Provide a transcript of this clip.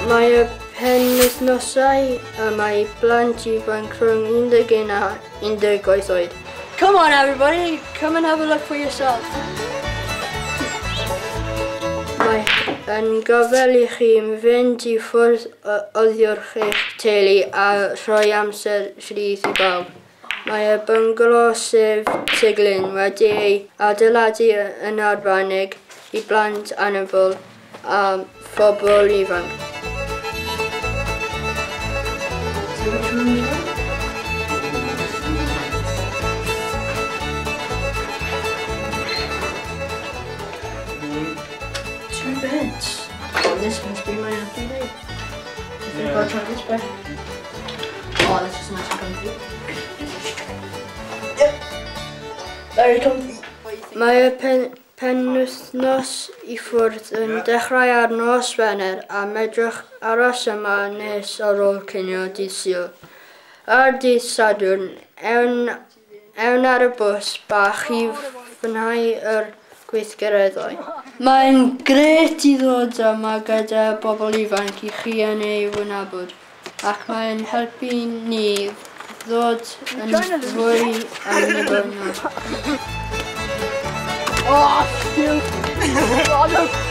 Mae y penwythnosau yma i blant ifanc rhwng 11 a 18 oed. Come on everybody, come and have a look for yourself. Mae yn gofel i chi fynd i ffwrdd oddi wrth eich teulu a rhoi amser rhydd i bawb. Mae y byngalo sef Tiglin wedi ei adeiladu yn arbennig i blant anabl a phobl ifanc. So which room is that? Two beds. Oh, this must be my happy day. I think I'll try this bed. Oh, this is nice and comfy. Yep. Very comfy. Mae y penwythnos i ffwrdd yn dechrau ar nos Wener a medrwch aros yma nes ar ôl cinio dydd Sul. Ar dydd Sadwrn, ewn ar y bws bach i fwynhau yr gweithgareddau. Mae'n grêt i ddod yma gyda bobl ifanc i chi yn ei wynabod, ac mae'n helpu ni ddod yn fwy annibynnol. Oh, shoot! Oh, no!